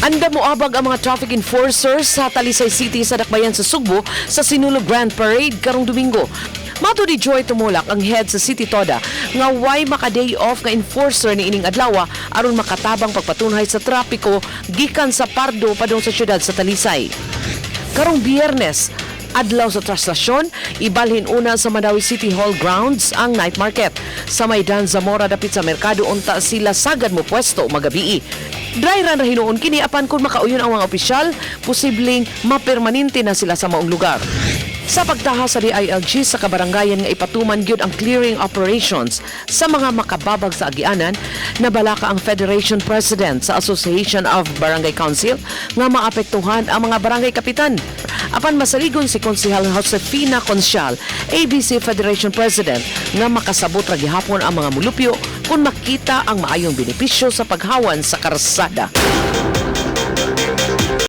Andam moabag ang mga traffic enforcers sa Talisay City sa Dakbayan sa Sugbo sa Sinulog Grand Parade karong Domingo. Matud ni Joy Tumulak, ang head sa City Toda, nga way maka-day off nga enforcer ni ining adlaw aron makatabang pagpatunhay sa trapiko gikan sa Pardo padung sa syudad sa Talisay. Karong Biyernes, adlaw sa traslasyon, ibalhin una sa Mandaue City Hall grounds ang night market. Sa Maidan Zamora dapit sa merkado unta sila sagad mo pwesto magabii. Dry run ra hinuon kini, apan kung makauyon ang mga opisyal, posibleng mapermanente na sila sa maong lugar. Sa pagtaha sa DILG sa kabarangayan nga ipatuman gyud ang clearing operations sa mga makababag sa agianan, nabalaka ang Federation President sa Association of Barangay Council nga maapektuhan ang mga barangay kapitan. Apan masaligon si Konsehal Josefina Consial, ABC Federation President, nga makasabot ra gihapon ang mga mulupyo kung makita ang maayong benepisyo sa paghawan sa karsada.